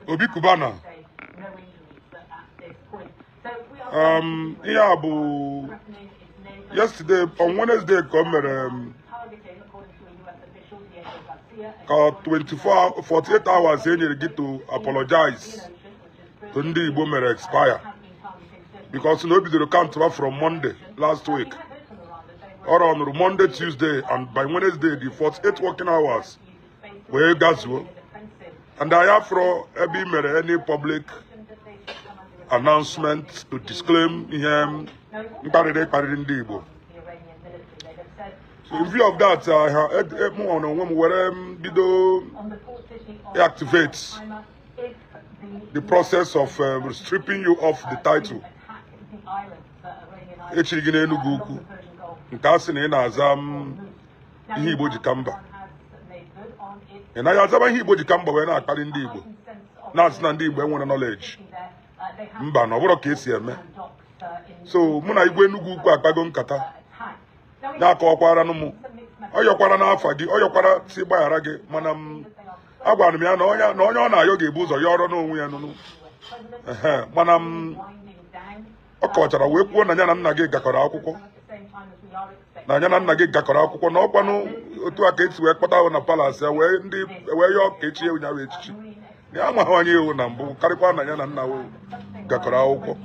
Obi Cubana, ihe a bụ yesterday, on Wednesday, ka o mere ka 24 48 hours e nyere gị to apologize to ndị Igbo mere expire, because na o bidoro count from Monday last week. Ọ rọnụrụ Monday, Tuesday, and by Wednesday the 48 working hours wee gazuo, and anyị afụrọ ebe ị mere any public announcement to disclaim ihe mkparịrị kparịrị ndị Igbo. So in view of that, mụ na onwe m were bido activate the process of stripping you off the title echiri gị n'Enugu Ukwu, nke a sị na ị na-aza m ihe Igbo ji ka mba. Ị naghị azaba ihe Igbo ji ka mba wee na-akparị ndị Igbo, na-asị na ndị Igbo enwere knowledge. Mba, na ọ bụrụ ka esi eme. So mụ na igwe Enugu Ukwu akpago nkata, na-akọwakwara m, ọ yọkwara n'afa gị, ọ yọkwara si gbaghara gị, mana m agwara m ya na onye ọ na-ayọ ga-ebu ụzọ yọrọ n'onwe ya nụnụ. Ehe, mana m ọ kọwachara wee kwuo na ya na nna gị gakọrọ akwụkwọ, na ya na nna gị gakọrọ akwụkwọ, na ọkwanụ otu a ka esi wee kpọta ahụ na palace ya, wee ndị wee yọọ ka echie ya wee echichi, na ya amaghị onye ewu na mbụ, karịkwa na ya na nna wee gakọrọ akwụkwọ.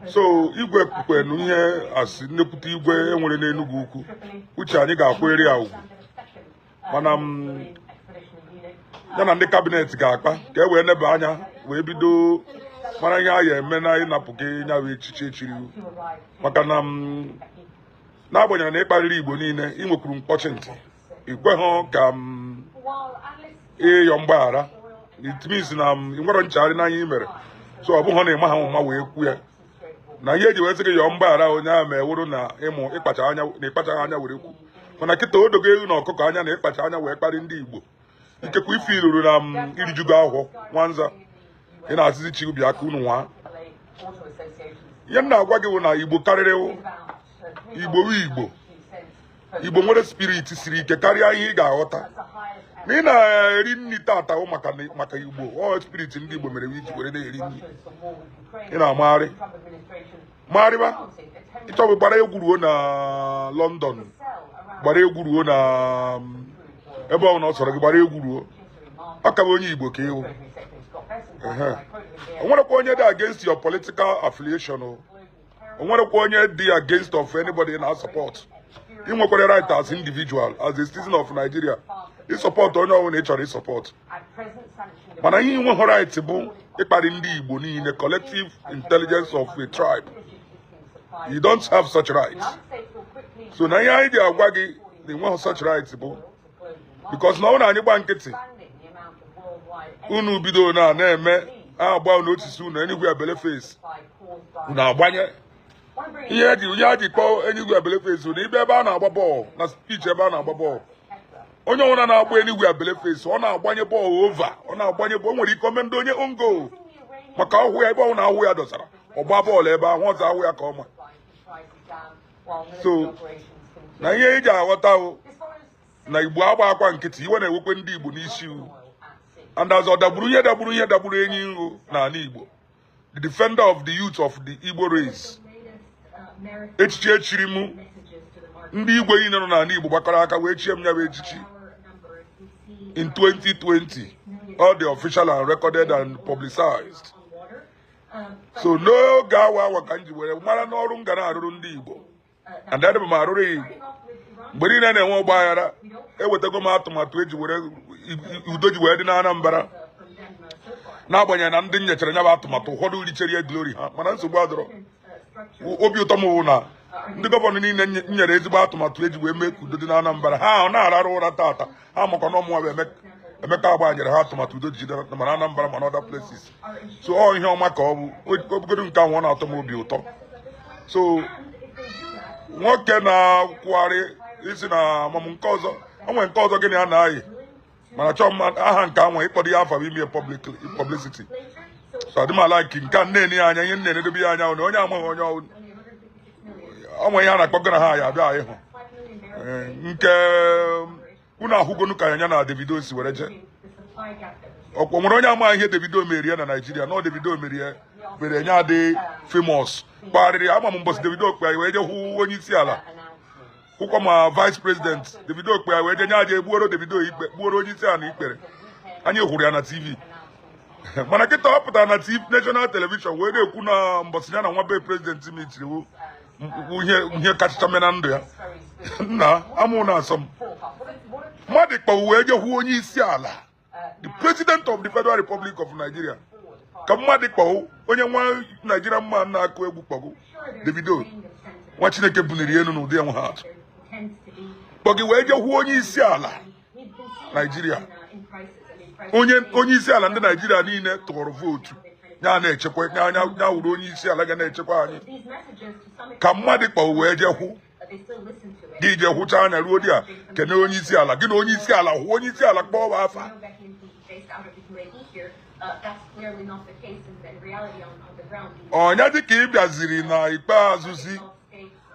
So igwe kwukwenu ihe asị nnekwute igwe enwere n'Enugu Ukwu, uche anyị ga-akwere ya ugwu, mana m ya na ndị cabinet ga-akpa ka e wee neba anya wee bido mara ihe a ya eme na ịnapụ gị nyawa echichi echiri, maka na m n'agbanyeghị na ịkparịrị Igbo niile, ị nwekwuru mkpọchi ntị, ikweghị ka m ịyọ mgbaghara. It means na m ị nwere nchegharị n'anya ị mere. So ọ bụghị na ịma ha ụma wee kwu ya na ihe eji wee sị gị yọọ mgbaghara, onye ahụ ma ewuru na ịmụ ịkpacha anya na ịkpachaghị anya were kwu. Mana kịta o dogo ewu na ọkụkọ anya na ịkpacha anya wee kparị ndị Igbo. Ikekwe ife iruru na m irijugo ahụ nwanza, ị na-asịzi chi ubi aka unu nwa. Ihe m na-agwa gị bụ na Igbo karịrị Igbo bụ Igbo. Igbo nwere spirit siri ike karịa ihe ị ga-aghọta na ị na-eri nri tata wụ maka Igbo. Ọ spirit ndị Igbo mere iji were na-eri nri. Ị na-amagharị magharịba, ịchọbụ gbara egwu ruo na London, gbara egwu ruo na ebe ọ bụla ọ sọrọ gị gbara egwu ruo, ọ ka bụ onye Igbo ka ịwụ. O nwerekwa onye dị against your political affiliation. O nwerekwa onye dị against of anybody na support. Ị nwekwara right as individual, as a citizen of Nigeria, ị support onye ọbụla ị chọrọ ị support, mana ihe inweghị right bụ ịkparị ndị Igbo niile, collective intelligence of a tribe. You don't have such right. So na ihe anyị ji agwa gị na enweghị such right bụ because na ọ na anyị gba nkịtị, unu bido na na-eme agba unu otisi unu anywhere bele face, unu agbanye ihe eji kpọọ anywhere bele face na ibe ebe a na-agba bọọlụ na pitch, ebe a na-agba bọọlụ, onye ọbụla na-agba anywhere bele face, ọ na-agbanye bọọlụ over, ọ na-agbanye bọọlụ. O nwere ike ome ndị onye own goal, maka ahụ ya ebe ọ na ahụ ya dọsara, ọ gba bọọlụ ebe ahụ ọzọ ahụ ya ka ọma. So na ihe eji aghọta bụ na Igbo agba akwa nkịtị, iwe na-ewekwe ndị Igbo n'isi iwu, and as ọ dagburu ihe dagburu ihe dagburu enyi nro n'ala Igbo, the defender of the youth of the Igbo race, echichi echiri m, ndị igwe niile nọ n'ala Igbo gbakọrọ aka wee chie m ya bụ echichi in 2020, all the official and recorded and publicized. So n'oge awa awa ka m ji were mara n'ọrụ m ga na-arụrụ ndị Igbo, and adịbụ m arụrụ ya Igbo. Mgbe niile na-enwe ọgba aghara, ewetago m atụmatụ eji were udo ji wee dị na Anambra, n'agbanyeghị na ndị nyechara ya bụ atụmatụ, ụfọdụ richere ya glory ha, mana nsogbu adọrọ. Obi ụtọ m wụ na ndị governor niile nyere ezigbo atụmatụ eji wee mee ka udo dị na Anambra, ha ọ na-ararụ ụra tata, ha makwa na ọmụnwa bụ Emeka Agba nyere ha atụmatụ udo ji ma na Anambra ma na other places. So ọ ihe ọma ka ọ bụ obugodo nke ahụ, ọ na-atọ m obi ụtọ. So nwoke na-akwụgharị isi na amam nke ọzọ, o nwere nke ọzọ gịnị a na-ayị, mana chọọ mma aha nke anwa ịkpọdo ya afa bụ ime publicity. So adị m ala nke a nne ya anya, ihe nne edobe ya anya na onye amaghị onye ọnwe ihe a na-akpọ gana ha ya abịa ịhụ nke unu ahụgonu ka ya na Davido si were jee. Ọkwa nwere onye ama ihe Davido merie na Naijiria na Davido merie mere nye adị famous kpagharịrị. Ama m mbọsị Davido kpe wee je hụ onye isi ala, hụkwa ma vice president. Davido kpe wee je nye aja egbuoro Davido ikpe, gbuoro onye isi ala ikpere. Anyị hụrụ ya na TV. Mana kịta ọ pụtara na TV, national television, wee na-ekwu na mbọsị ya na nwa be president mitiri wụ ihe kachacha mee na ndụ ya. Nna amụ na asọ m mmadụ kpọwụ wee je hụ onye isi ala, the president of the Federal Republic of Nigeria, ka mmadụ kpọwụ onye nwa Naijiria mma na-akụ egwu kpọgụ Davido, nwa Chineke buniri elu n'ụdị enwe ha atụ, kpọgị wee je hụ onye isi ala Naijiria, onye isi ala ndị Naijiria niile tụrụ vootu ya na-echekwa ya wuru onye isi ala ga na-echekwa anyị, ka mmadụ kpọwụ wee je hụ gị, je hụcha anya ruo di a kene onye isi ala gị na onye isi ala hụ onye isi ala kpọọ afa. Ọnya dị ka ị bịaziri na ikpeazụzi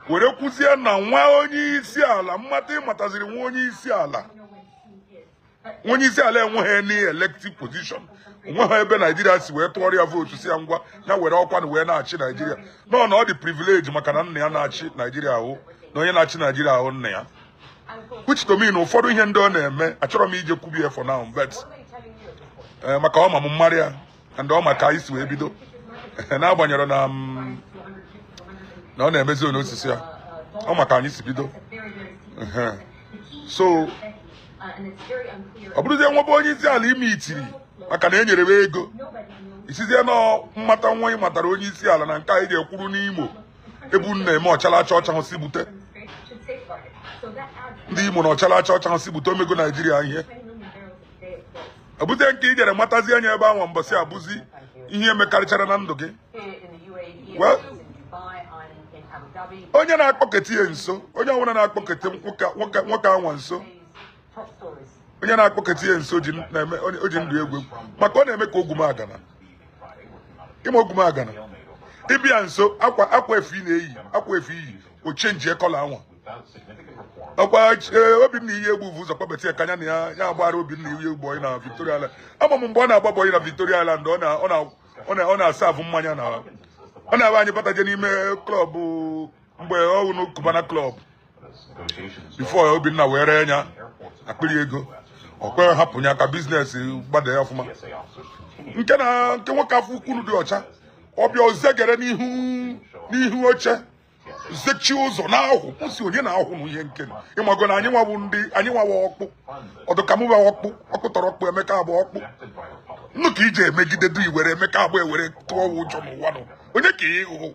were kwuzie na nwa onye isi ala mmata ịmataziri nwa onye isi ala, onye isi ala enweghị any elective position, onweghị ebe Naijiria si wee tụọrọ ya vootu si ya ngwa ya were ọkwa na wee na-achị Naijiria. Nọ na ọ dị privilege maka na nna ya na-achị Naijiria ahụ, na onye na-achị Naijiria ahụ nna ya, which to me na ụfọdụ ihe ndị ọ na-eme achọrọ m ije kwubie for now, but maka ọ ma m mmarị ya and ọ maka anyị si wee bido, n'agbanyeghị na na ọ na-emezi onye osisi ya, ọ maka anyị si bido. So ọ bụrụzie nwebe onye isi ala ime itiri maka na e nyere m ego isizie na mmata nwa ị matara onye isi ala na nke anyị ga-ekwuru n'Imo ebe unu na-eme ọchalacha ọcha hụ si bute ndị Imo na ọchalacha ọcha hụ si bute omego Naijiria ihe. Ọ bụzie nke i jere matazi anya ebe ahụ mbọsị abụzi ihe mekarịchara na ndụ gị. Onye na-akpọkete ya nso, onye ọbụla na-akpọkete nwoke anwa nso, onye na-akpọkete ya nso ji ndụ egwu egwu maka ọ na-eme ka ogwumagana ịma ogwumagana ịbịa nso akwa efe ị na-eyi, akwa efe iyi o chenjie kọla anwa. Ọkwa Obinna ihe egbu bụ ụzọ kpọbata ya ka anya na ya agbara Obinna ihe egbu onye na Victoria Island. Ama m mgbe ọ na-agba bọyị na Victoria Island, ọ na-asavụ mmanya na ọ na-aba anyị bataje n'ime klọb mgbe ọ wụ n'Cubana klọb before Obinna wee ree ya akpịrị ego ọ kweghị hapụ ya ka biznes gbada ya ọfụma. Nke na nke nwoke afọ ukwu dị ọcha ọbịa ozegere n'ihu oche zechi ụzọ na-ahụ kwụsị onye na-ahụ n'ihe nke ịmago na anyị nwabụ ndị anyị nwawa ọkpụ ọdụkamụwa ọkpụ ọkpụ tọrọ ọkpụ Emeka abụ ọkpụ nnụ ka iji emegide du iwere Emeka abụ ewere tụọ ụjọ n'ụwa nụ onye ka ịhụ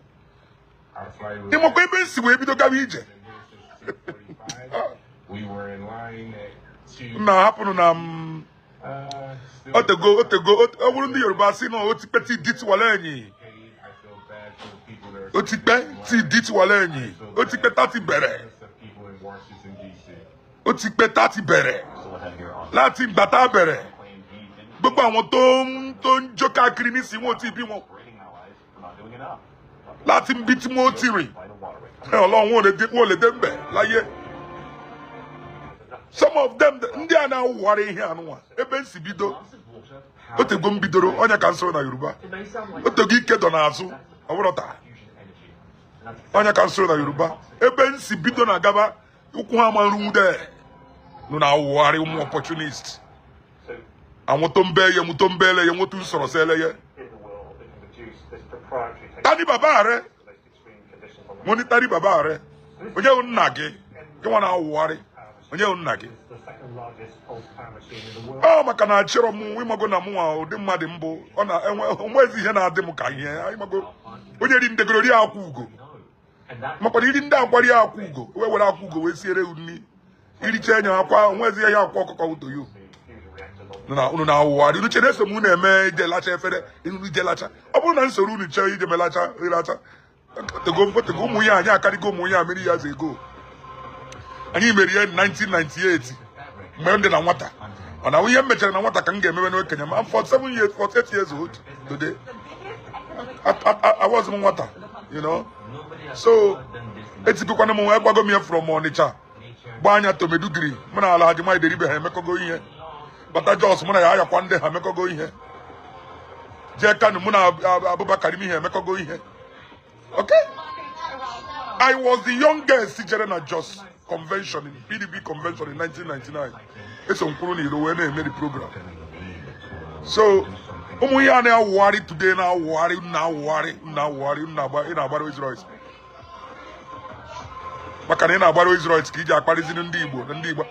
ịmakwa ebe nsi wee bido gawa ije nna hapụnụ na otego otego ọ bụrụ ndị Yoruba si na otikpeti ditiwala enyi ó ti pẹ́ tí ìdí ti wà lẹ́yìn, ó ti pẹ́ tá ti bẹ̀rẹ̀, ó ti pẹ́ tá ti bẹ̀rẹ̀ láti ìgbà tá bẹ̀rẹ̀ gbogbo àwọn tó ń jó káàkiri nísìnyí wọn ò tí ì bí wọn láti bí tí wọ́n ti rìn Ọlọ́run wọn ò lè dé mbẹ̀ láyé. Some of them ndị a na-awụgharị ihe anụnwa ebe nsi bido otego m bidoro onye ka nsoro na Yoruba otego ike dọ n'azụ ọ bụrụ taa onye ka nsoro na Yoruba ebe nsi bido na gaba ụkwụ ha ma nrude nụ na awụgharị ụmụ opportunist anwụtọ mbe ya nwụtọ mbele ya nwụtọ usoro sele ya. Tani bàbá rẹ mo ní tani bàbá rẹ onye wụ nna gị gị nwa na-awụgharị onye wụ nna gị ọ maka na achịrọ m ịmago na mụnwa ụdị mmadụ mbụ ọ na enwezi ihe na-adị m ka ihe ịmago onye ri ndegoro rie akwa ugo makwana iri ndị akwa rie akwa ugo wee were akwa ugo wee siere nri iricha enye akwa onwezi ihe akwa ọkụkọ utoyo unu na-awụgharị unu chere eso m unu eme ije lacha efere ije lacha ọ bụrụ na nsoro unu chee ije melacha ịlacha otego ụmụ ya anyị akarịgo ụmụ ya mmiri ya ego anyị mere ya 1998 mgbe m dị na nwata ọ na ihe m mechara na nwata ka m ga-emewe n'okenye m. I'm 47 years, 48 years old today. I was m nwata, you know. So etikwana m nwa gbago m ya from Onitsha gbaa anya to Meduguri mụ na ala Haji Maideribe ha emekọgo ihe Bata Jos, mụ na ya ayakwa ndị ha emekọgo ihe. Jee Kano, mụ na Abubakar ihe emekọgo ihe. Okay, I was the youngest jere na Jos convention, in PDP convention in 1999. Eso m kwuru n'iro wee na-eme the program. So ụmụ ihe a na-awụgharị today, na-awụgharị, na-awụgharị, na-awụgharị, ị na-agba Rolls Royce, maka na ị na-agba Rolls Royce ka iji akparịziri ndị Igbo na ndị Igbo.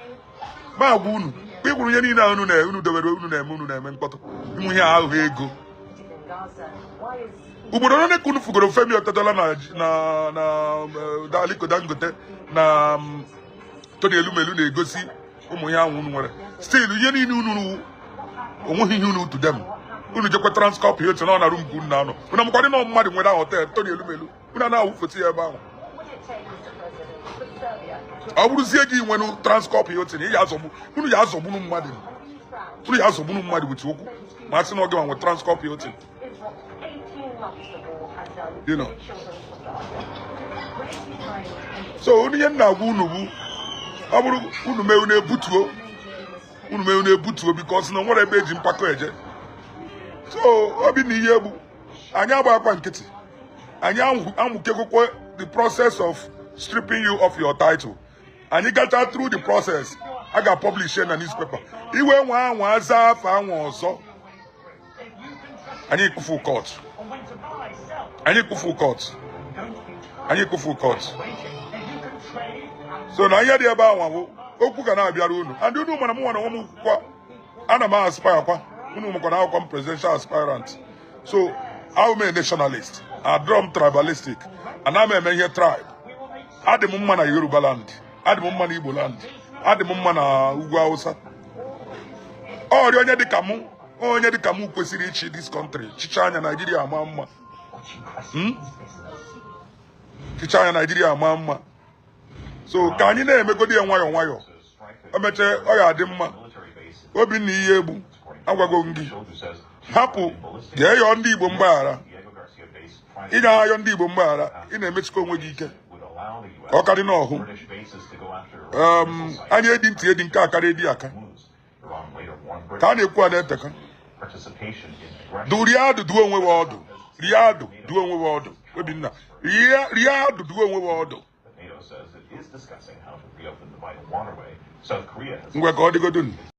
Ma agwa unu ịgwụrụ ihe niile unu na unu dowere, unu na-eme mkpọtụ. Ịmụ ihe ahụghị ego ugboro ole ka unu fugoro Femi Otedola na Aliko Dangote na Tony Elumelu na-egosi ụmụ ihe ahụ unu nwere. Still, ihe niile unu onweghị ihe unu to them. Unu jekwa Transcorp Hilton, ọ na room ka unu na-anọ. Unu amakwadị nọ mmadụ nwere hotel Tony Elumelu, unu na-awụ foto ya ebe ahụ. Ọ bụrụzie gị nwere Transcorp Hilton, ị ga-azọgbu unu, ya azọgbunu mmadụ, unu ya azọgbunu mmadụ with okwu ma a sị na ọ gị nwa nwe Transcorp Hilton. So unu, ihe m na-agwa unu bụ, ọ bụrụ unu mee, unu ebutuo, unu mee, unu ebutuo, because na nwere ebe eji mpako eje. So obi na ihe egbu anyị agbakwa nkịtị, anyị amụkegokwa the process of stripping you of your title. Anyị gacha through the process, a ga-publish na newspaper. Iwe nwa anwa aza afọ anwa ọzọ, anyị kwufu court, anyị kwufu court, anyị kwufu court. So na ihe dị ebe ahụ bụ okwu ga na-abịara unu. And unu mara m nwa na onwe m kwa, ana m aspire kwa. Unu makwa na akwụkwọ m, presidential aspirant. So ahụ m a nationalist, adọrọ m tribalistic, ana m eme ihe tribe. Adị m mma na Yoruba land, adị m mma na Igbo land, adị m mma na ugwu Hausa. Ọrịa onye dịka mụ, onye dịka mụ kwesịrị ịchị this country. Chicha anya Naijiria ama mma. Chicha anya Naijiria ama mma. So ka anyị na-emegodi ya nwayọọ nwayọọ, emechaa ọ ya adị mma. Obinna ihe egbu, agwago m gị, hapụ jee yọọ ndị Igbo mgbaghara. Ị na-ayọ ndị Igbo mgbaghara, ị na-emechikwa onwe gị ike ka ọ karị n'ọhụ. Anya edi ntị edi nke akara edi aka ka a na-ekwu, a na-eteka du rie adụ duo onwe gị ọdụ, rie adụ duo onwe gị ọdụ. Obinna, rie adụ duo onwe gị ọdụ. NATO says it is discussing how to reopen the vital waterway. South Korea has Ngwa, ka ọ dịgodonu.